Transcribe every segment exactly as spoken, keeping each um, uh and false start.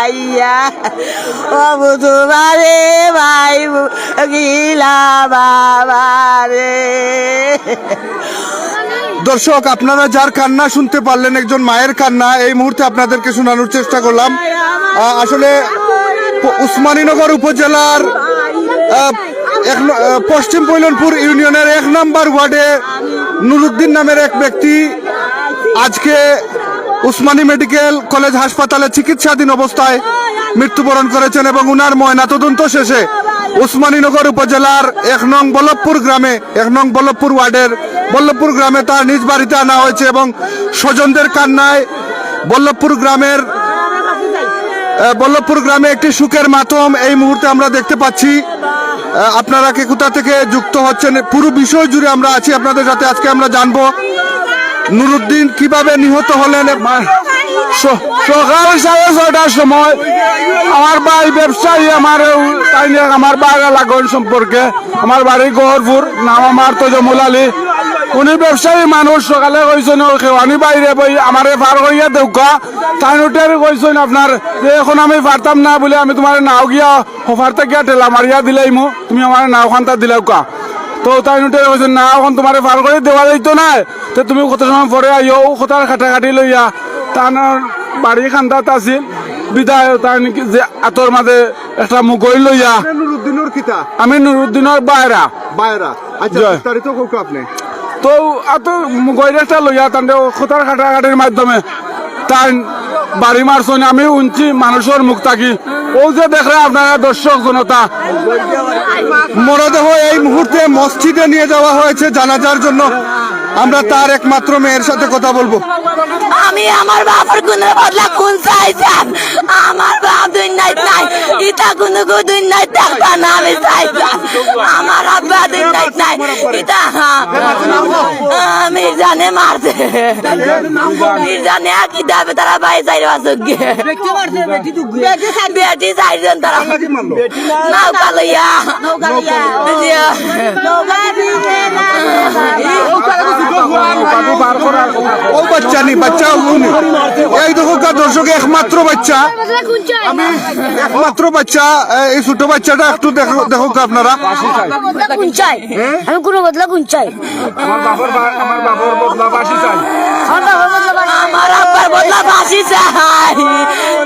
আইয়া, ও বুধবারে ভাই গিলা বাবারে। দর্শক, আপনারা যার কান্না শুনতে পারলেন, একজন মায়ের কান্না এই মুহূর্তে আপনাদেরকে শোনানোর চেষ্টা করলাম। আহ, আসলে প-, উসমানীনগর উপজেলার, আহ, এক ন-, আহ, পশ্চিম পৈলনপুর ইউনিয়নের এক নম্বর ওয়ার্ডে নুরুদ্দিন নামের এক ব্যক্তি আজকে উসমানী মেডিকেল কলেজ হাসপাতালে চিকিৎসাধীন অবস্থায় মৃত্যুবরণ করেছেন এবং উনার ময়নাতদন্ত শেষে উসমানীনগর উপজেলার এক নং বল্লভপুর গ্রামে, এক নং বল্লভপুর ওয়ার্ডের বল্লভপুর গ্রামে তার নিজ বাড়িতে আনা হয়েছে এবং স্বজনদের কান্নায় বল্লভপুর গ্রামের, আহ, বল্লভপুর গ্রামে একটি শোকের মাতম এই মুহূর্তে আমরা দেখতে পাচ্ছি। আহ, আপনারা কে কোথা থেকে যুক্ত হচ্ছেন, পুরো বিষয় জুড়ে আমরা আছি আপনাদের সাথে। আজকে আমরা জানবো নুরুদ্দিন কিভাবে নিহত হলেন। স-, সকাল সাড়ে ছয়টার সময় আমার ভাই ব্যবসায়ী, আমার তাই নিয়ে আমার ভাইরা লাগন সম্পর্কে, আমার বাড়ি গহরপুর, নাম আমার তজমুল আলী। উনি ব্যবসায়ী মানুষ, সকালে কইছেন, "ও খেওয়ানি বাইরে বই আমারে পার করিয়া দেউকা।" তাইন উঠে কইছেন আপনার যে, "এখন আমি পারতাম না বলে আমি তোমার নাও গিয়া হফার থাকিয়া ঠেলা মারিয়া দিলাইমু, তুমি আমার নাও খান্তা দিলাউকা।" তো তাইন উঠে কইছেন, "না, এখন তোমারে পার করে দেওয়া যাইতো না, তো তুমি কত সময় পরে আইও।" ও কথার কাটাকাটি লইয়া তান বাড়ি খান্দাত আছিল, বিদায় তাইন যে আতর মাঝে একটা মুগই লইয়া। আপনি নুরুদ্দিনর কিতা? আমি নুরুদ্দিনর বাইরা। বাইরা। আচ্ছা, জয়। বিস্তারিত কউকা আপনি। তো আতর মুগই একটা লইয়া তানরে কথার কাটাকাটির মাধ্যমে তাইন বাড়ি মারছইন। আমি হুনছি মানুষর মুখ থাকি। ও যে দেখরা আপনারা দর্শক জনতা, মরদেহ এই মুহূর্তে মসজিদে নিয়ে যাওয়া হয়েছে জানাজার জন্য। আমরা তার একমাত্র মেয়ের সাথে কথা বলবো। আমি আমার বাপর খুনর বদলা খুন চাইতাম। আমার বাপ দুনিয়াত নাই, ইতা কুনু গু দুনিয়াত থাকতা না, আমি চাইতাম। আমার আব্বা দুনিয়াত নাই, ইতা, হ্যাঁ, আমি জানে মারছে। আমি জানে আর কিতাবে তারা ভাই চাইর বাসুক গে। বেটি চাইরজন তারা। নাও কালইয়া। ও বাচ্চা নি, বাচ্চা উনি। এই দেখউক্কা দর্শক, একমাত্র বাচ্চা, আমি একমাত্র বাচ্চা, এ, এই ছোট বাচ্চাটা একটু দেখো, দেখউক্কা আপনারা। আমি কুনু বদলা খুন চাই। আমার বাপর বা-, আমার বাপর বদলা ফাঁসি চাই। আমার বাপর বদলা ফাঁসি চাই। আমার আব্বার বদলা ফাঁসি চাই।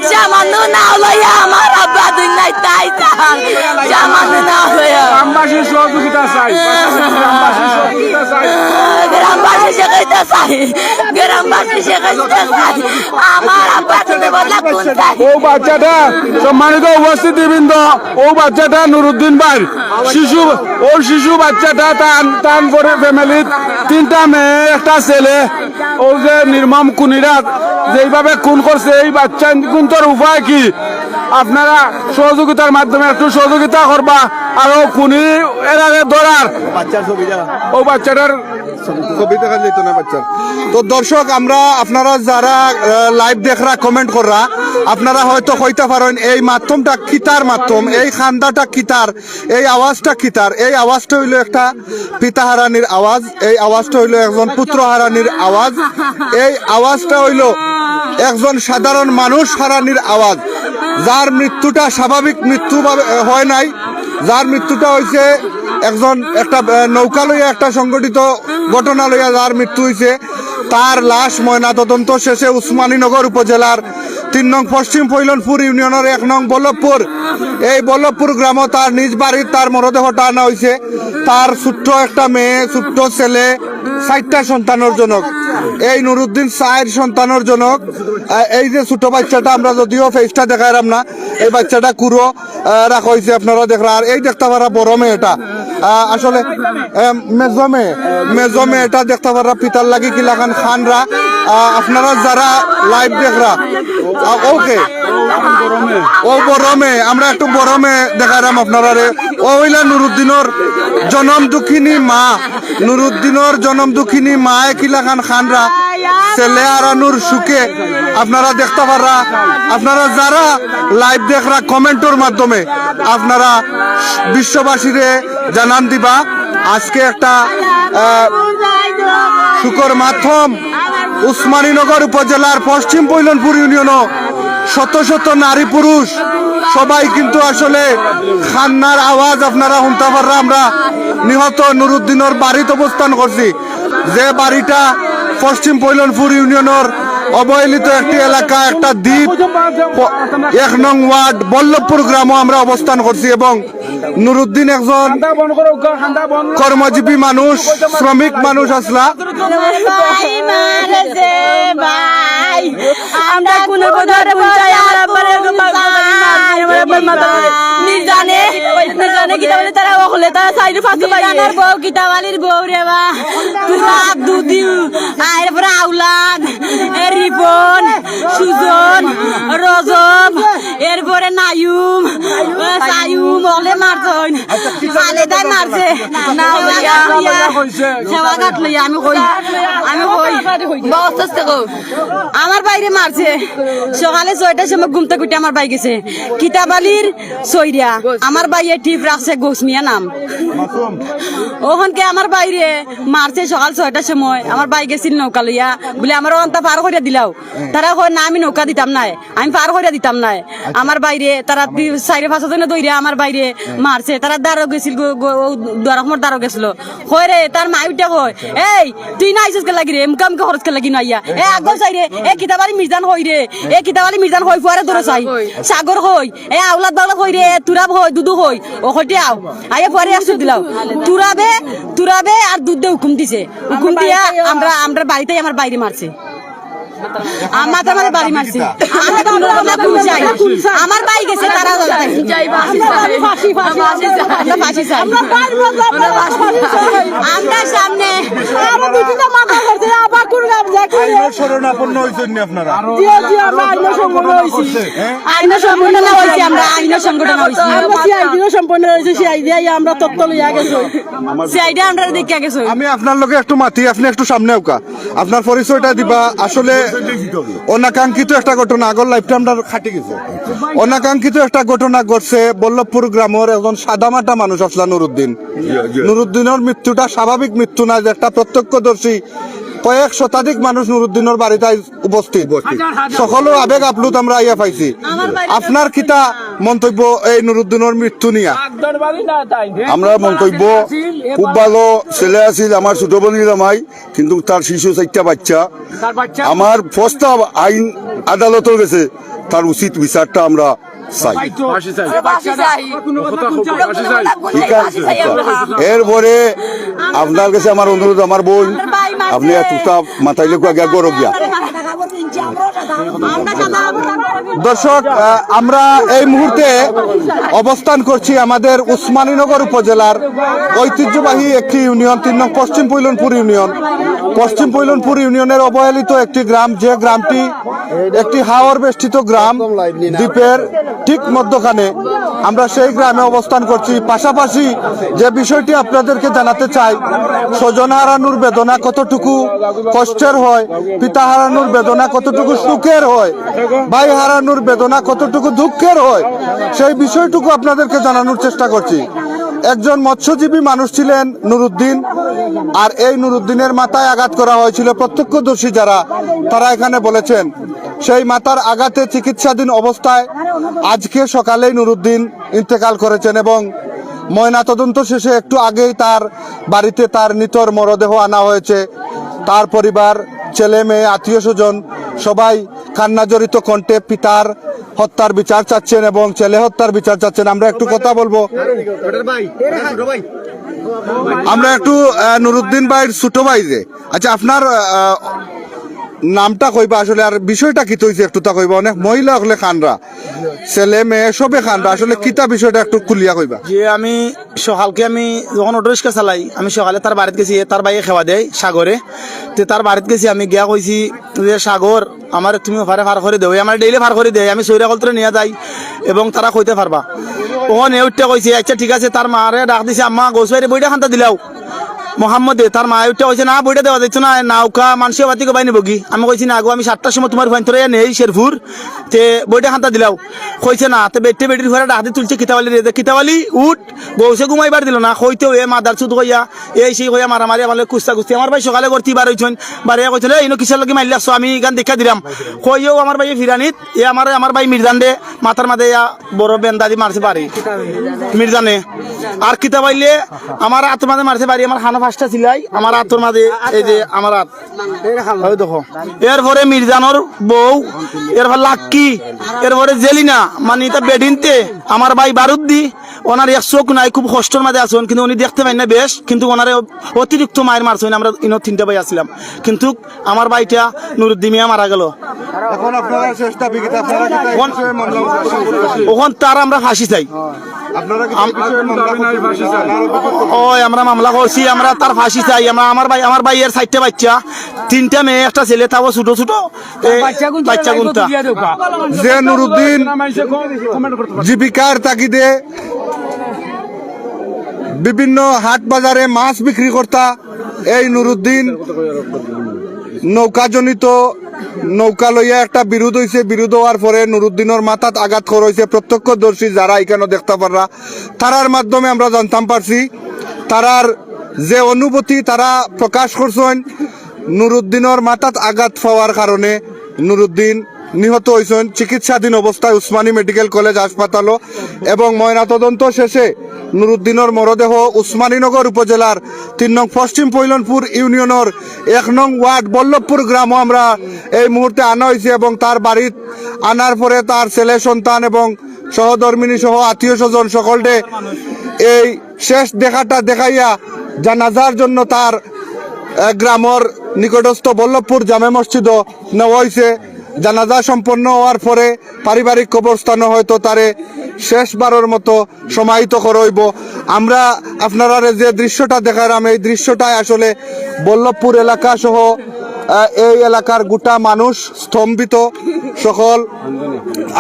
সামান্য নাও লইয়া আমার আব্বা দুনিয়াত নাই তাই চাই। সামান্য নাও লইয়া। গ্রামবাসীর সহযোগিতা চাই। গ্রামবাসীর সহযোগিতা চাই। গ্রামবাসী শেখাইতে চাই। গ্রামবাসী শেখাইতে চাই। আমার আব্বার বদলা খুন চাই। ও বাচ্চাটা, সম্মানিত উপস্থিতিবৃন্দ, ও বাচ্চাটা নুরুদ্দিন ভাইর শিশু, ও শিশু বাচ্চাটা তান, তান পরে ফ্যামিলির তিনটা মেয়ে, একটা ছেলে। ও যে নির্মম খুনিরা যেইভাবে খুন করছে, এই বাচ্চা খুনতর উপায় কি? আপনারা সহযোগিতার মাধ্যমে একটু সহযোগিতা করবা। আর ও খুনি এরারে ধরার, বাচ্চার ছবি দেখা। ও বাচ্চাটার ছবি দেখা যাইতো না বাচ্চার। তো দর্শক, আমরা, আপনারা যারা, আহ, লাইভ দেখরা, কমেন্ট কররা, আপনারা হয়তো কইতা পারইন এই মাধ্যমটা কিতার মাধ্যম, এই খান্দাটা কিতার, এই আওয়াজটা কিতার। এই আওয়াজটা অইলো একটা পিতা হারানির আওয়াজ, এই আওয়াজটা অইলো একজন পুত্র হারানির আওয়াজ, এই আওয়াজটা অইলো একজন সাধারণ মানুষ হারানির আওয়াজ, যার মৃত্যুটা স্বাভাবিক মৃত্যু ভাবে, আহ, হয় নাই, যার মৃত্যুটা অইছে একজন একটা, আহ, নৌকা লইয়া একটা সংগঠিত ঘটনা লইয়া যার মৃত্যু অইছে, তার লাশ ময়নাতদন্ত শেষে উসমানীনগর উপজেলার তিন নং পশ্চিম ফৈলনপুর ইউনিয়নের এক নং বল্লভপুর, এই বল্লভপুর গ্রামো তার নিজ বাড়িত তার মরদেহটা আনা অইছে। তার ছোট্ট একটা মেয়ে, ছোট্ট ছেলে, চাইরটা সন্তানর জনক। এই নুরুদ্দিন চাইর সন্তানর জনক। আহ, এই যে ছোট বাচ্চাটা, আমরা যদিও ফেসটা দেখাইরাম না, এই বাচ্চাটা কুরো, আহ, রাখা অইছে, আপনারা দেখরা। আর এই দেখতা পাররা বড় মেয়েটা, আহ, আসলে, আহ, মেজো মেয়ে, মেজো মেয়েটা দেখতা পাররা পিতার লাগি কিলাখান খানরা। আহ, আপনারা যারা লাইভ দেখরা, আহ, ওকে, ও বড় মেয়ে, আমরা একটু বড় মেয়ে দেখাইরাম আপনারারে। ও অইলা নুরুদ্দিনর জনম দুঃখিনী মা, নুরুদ্দিনর জনম দুঃখিনী মায়ে কিলাখান খানরা ছেলে আরানুর সুখে আপনারা দেখতা পাররা। আপনারা যারা লাইভ দেখরা, কমেন্টর মাধ্যমে আপনারা বিশ্ববাসীরে জানান দিবা। আজকে একটা, আহ, শোকর মাধ্যম উসমানীনগর উপজেলার পশ্চিম পৈলনপুর ইউনিয়নও শত শত নারী পুরুষ সবাই কিন্তু আসলে কান্নার আওয়াজ আপনারা হুনতা পাররা। আমরা নিহত নুরুদ্দিনর বাড়িত অবস্থান করছি, যে বাড়িটা পশ্চিম পৈলনপুর ইউনিয়নর অবহেলিত একটি এলাকা, একটা দ্বীপ, প-, এক নং ওয়ার্ড বল্লভপুর গ্রামও আমরা অবস্থান করছি এবং নুরুদ্দিন একজন কর্মজীবী মানুষ, শ্রমিক মানুষ আছলা। ভাই মারছে ভাই। আমরা কোনো কথা বুঝাই, আমার আব্বারে এরকম পাগল করে মারছে, আমার আব্বার মাথা ধরে। নির্জানে, নির্জানে কিতা বলে তারা অকলে, তারা সাইডে ফাঁসে পাইয়ে। নির্জানের বউ কিতা বালির বউ রে বা। তুরাব, দুদিউ, এরপরে আওলাদ, এ রিপন, সুজন, রজব, এরপরে নায়ুম, সায়ুম, অকলে মারছইন। খালেদায় মারছে। না, সেওয়াঘাট লইয়া, সেওয়াঘাট লইয়া, আমি কই, আমি কই। আমার ভাইরে মারছে। সকালে ছয়টার সময় ঘুম থাকি উঠি আমার ভাই গেছে। কিতাব আলীর সইরা, আমার ভাইয়ে টিপ রাখছে, গোস মিয়া নাম। অখনকে আমার ভাইরে মারছে সকাল ছয়টার সময়। আমার ভাই গেছিল নৌকা লইয়া, বলে, "আমার অন্তা পার করিয়া দিলাও।" তারা কয়, "না, আমি নৌকা দিতাম নায়।" আমি পার করিয়া দিতাম নায়। আমার ভাইরে, তারা দি-, চাইরে পাঁচজনে ধইরা আমার ভাইরে মারছে। তারা দ্বারো গেছিল, গো-, গো-, ও দুয়ার রহমর দ্বারো গেছিল। কয় রে, তার মাই উঠে কয়, "এই, তুই না আইছস কে লাগি রে? মুখা মুখা খরচ কে লাগি না আইয়া? এ, আগো চাইরে, এ কিতাব আলী মির্জান কই রে? এ কিতাব আলী মির্জান কই? ফুয়ারে ধরো চাই। সাগর কই? এ আওলাদ বাওলাদ কই রে? তুরাব কই? দুদু কই? ও কইতে আও। আইয়া ফুয়ারে আসু দিলাও।" তুরাবে, তুরাবে আর দুধে হুকুম দিছে। হুকুম দিয়া আমরা, আমরা বাড়িতেই আমার ভাইরে মারছে। আমার তো আমার বাড়ি মারছে। আমি তো আমরা পুলিশে আই। আমার ভাই গেছে, তারা যাবে। আমরা ফাঁসি চাই। আমরা সামনে। আরো দুইটা মামলা করছে, আবার কোন গাম যায়? আইনের শরণাপন্ন হইছেন নি আপনারা? জি, জি, আমরা আইনের সম্পন্ন হইছি। হ্যাঁ? আইনের সম্পন্ন না হইছি আমরা, আইনের সংগঠন হইছি। আমরা সিআইডিরও সম্পন্ন হইছি, সিআইডি আইয়া আমরা তথ্য লইয়া গেছে। সিআইডি আমরা দেখিয়া গেছে। আমি আপনার লগে একটু মাতি, আপনি একটু সামনে আউকা। আপনার পরিচয়টা দিবা। আসলে অনাকাঙ্ক্ষিত একটা ঘটনা, আগর লাইফটা আমরা খাটি গেছে। অনাকাঙ্ক্ষিত একটা ঘটনা ঘটছে, বল্লভপুর গ্রামের একজন সাদামাটা মানুষ আছলা নুরুদ্দিন। জি, জি। নুরুদ্দিনর মৃত্যুটা স্বাভাবিক মৃত্যু না, যে একটা প্রত্যক্ষদর্শী, কয়েক শতাধিক মানুষ নুরুদ্দিনর বাড়িত আইজ উপস্থিত। উপস্থিত। সকলের আবেগ আপ্লুত আমরা আইয়া পাইছি। আপনার কিতা মন্তব্য এই নুরুদ্দিনর মৃত্যু নিয়া? আমরা মন্তব্য, খুব ভালো ছেলে আছিল, আমার ছোট বোনের জামাই। কিন্তু তার শিশু চাইরটা বাচ্চা। তার বাচ্চা। আমার প্রস্তাব আইন আদালতর গেছে, তার উচিত বিচারটা আমরা চাই। ফাঁসি চাই। ফাঁসি চাই। ঠিক আছে। এরপরে আপনার কাছে আমার অনুরোধ, আমার বোন, আপনি একটু মাথায় লেখু আগে গরব দিয়া। দর্শক, আহ, আমরা এই মুহূর্তে অবস্থান করছি আমাদের উসমানীনগর উপজেলার ঐতিহ্যবাহী একটি ইউনিয়ন, তিন নং পশ্চিম পৈলনপুর ইউনিয়ন। পশ্চিম পৈলনপুর ইউনিয়নের অবহেলিত একটি গ্রাম, যে গ্রামটি একটি হাওর বেষ্টিত গ্রাম, দ্বীপের ঠিক মধ্যখানে। আমরা সেই গ্রামে অবস্থান করছি। পাশাপাশি যে বিষয়টি আপনাদেরকে জানাতে চাই, স্বজন হারানোর বেদনা কতটুকু কষ্টের হয়, পিতা হারানোর বেদনা কতটুকু সুখের হয়, ভাই হারানোর বেদনা কতটুকু দুঃখের হয়, সেই বিষয়টুকু আপনাদেরকে জানানোর চেষ্টা করছি। একজন মৎস্যজীবী মানুষ ছিলেন নুরুদ্দিন, আর এই নুরুদ্দিনের মাথায় আঘাত করা হয়েছিল। প্রত্যক্ষদর্শী যারা, তারা এখানে বলেছেন, সেই মাথার আঘাতে চিকিৎসাধীন অবস্থায় আজকে সকালেই নুরুদ্দিন ইন্তেকাল করেছেন এবং ময়নাতদন্ত শেষে একটু আগেই তার বাড়িতে তার নিথর মরদেহ আনা হয়েছে। তার পরিবার, ছেলে মেয়ে, আত্মীয় স্বজন সবাই কান্নাজড়িত কণ্ঠে পিতার হত্যার বিচার চাচ্ছেন এবং ছেলে হত্যার বিচার চাচ্ছেন। আমরা একটু কথা বলবো। আমরা একটু, আহ, নুরুদ্দিন ভাইর ছোট ভাই যে, আচ্ছা, আপনার, আহ, নামটা কইবা আসলে, আর বিষয়টা কিতা অইছে একটু তা কইবা। অনেক মহিলা অকলে কানরা, ছেলে মেয়ে সবে কানরা, আসলে কিতা বিষয়টা একটু খুলিয়া কইবা। যে আমি সকালকে আমি যখন অটো রিক্সা চালাই, আমি সকালে তার বাড়িত গেছি, তার ভাইয়ে খেওয়া দেয় সাগরে। তে তার বাড়িত গেছি, আমি গিয়া কইছি যে, "সাগর, আমারে তুমি ওপারে পার করি দেও, আমারে ডেইলি পার করি দেয়, আমি সৈরা কলতরে নিয়া যাই এবং তারা কইতা পারবা।" অখন এ উঠিয়া কইছে, "আচ্ছা ঠিক আছে।" তার মারে ডাক দিছে, "আম্মা, গোস ভাইরে বইটা খান্তা দিলাও।" মোহাম্মদে, তার মায়ে উঠে কইছে, "না, বইটা দেওয়া যাইতো না, নৌকা মানষে বাতি কবাই নিবগি।" আমি কইছি, "না গো, আমি সাতটার সময় তুমার ফুয়াইন্তরে নেই শেরপুর, তে বইটা খান্তা দিলাও।" কইছে, "না।" তে বেটে বেটির ফুয়ারে ডাক দি তুলছে, "কিতাবালি রে, কিতাবালি, উঠ।" বউসে ঘুমাইবার দিল না, কইতেউ এ মাদার চুদ কইয়া, এই সেই কইয়া মারামারি, আমার লগে কুস্তা কুস্তি। আমার ভাই সকালে করতে বার হইছইন, বারে কইছিল, "এই ইনো কিসের লগে মাইল্লা আছো, আমি ইখান দেখা দিলাম।" কইও আমার ভাইয়ে ফিরানিত, এ আমার, আমার ভাই মির্জান দে, মাথার মাঝে ইয়া বড় বেন্দা দি মারছে বাড়ি। মির্জানে। আর কিতা পাইলে আমার আতর মাঝে মারছে বাড়ি, আমার হানো পাঁচটা সিলাই, আমার আতর মাঝে এই যে আমার আত। ওই দেখো। এরপরে মির্জানোর বউ, এরপর লাক্কি, এরপরে জেলিনা, মানে ইতা বেটিন্তে, আমার ভাই বারুদ্দি, ওনার এক চোখ নাই, খুব কষ্টর মাঝে আছইন, কিন্তু উনি দেখতে পাইন না বেশ, কিন্তু ওনারে অতিরিক্ত মাইর মারছইন, আমরা ইনো তিনটা ভাই আছিলাম, কিন্তু আমার ভাইটা নুরুদ্দিন মিয়া মারা গেল। এখন আপনারা শেষ দাবি কিতা? আপনারা কিতা এই অখন, বিষয়ে মামলা করতে চান? অখন তার আমরা ফাঁসি চাই। আপনারা কিতা এই বিষয়ে মামলা করতে চান? ওই আমরা মামলা করছি, আমরা তার ফাঁসি চাই। আমরা, আমার ভাই, আমার ভাইয়ের চাইরটা বাচ্চা, তিনটা মেয়ে, একটা ছেলে, তাও ছোট ছোট। এ, বাচ্চা গুনতা বাচ্চা গুনতা। যে নুরুদ্দিন জীবিকার তাগিদে বিভিন্ন হাট বাজারে মাছ বিক্রি করতা, এই নুরুদ্দিন নৌকাজনিত নৌকা লইয়া একটা বিরোধ হইছে। বিরোধ হওয়ার পরে নুরুদ্দিনর মাথাত আঘাত করা হইছে। প্রত্যক্ষদর্শী যারা এখানে দেখতা পাররা, তারার মাধ্যমে আমরা জানতাম পারছি, তারার যে অনুভূতি তারা প্রকাশ করছইন, নুরুদ্দিনর মাথাত আঘাত পাওয়ার কারণে নুরুদ্দিন নিহত হইছইন চিকিৎসাধীন অবস্থায় উসমানী মেডিকেল কলেজ হাসপাতালও। এবং ময়নাতদন্ত শেষে নুরুদ্দিনর মরদেহ উসমানীনগর উপজেলার তিন নং পশ্চিম পৈলনপুর ইউনিয়নর এক নং ওয়ার্ড বল্লভপুর গ্রামও আমরা এই মুহূর্তে আনা হইছে এবং তার বাড়িত আনার পরে তার ছেলে সন্তান এবং সহধর্মিনী সহ আত্মীয় স্বজন সকলরে এই শেষ দেখাটা দেখাইয়া জানাজার জন্য তার, আহ, গ্রামর নিকটস্থ বল্লভপুর জামে মসজিদও নেওয়া হইছে। জানাজা সম্পন্ন হওয়ার পরে পারিবারিক কবরস্থানও হয়তো তারে শেষবারর মতো সমাহিত করা হইব। আমরা আপনারারে যে দৃশ্যটা দেখাইলাম, এই দৃশ্যটায় আসলে বল্লভপুর এলাকা সহ, আহ, এই এলাকার গোটা মানুষ স্তম্ভিত, সকল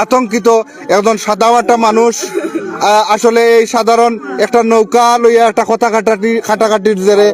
আতঙ্কিত। একজন সাদামাটা মানুষ, আহ, আসলে এই সাধারণ একটা নৌকা লইয়া একটা কথা কাটাকাটি, কাটাকাটির জেরে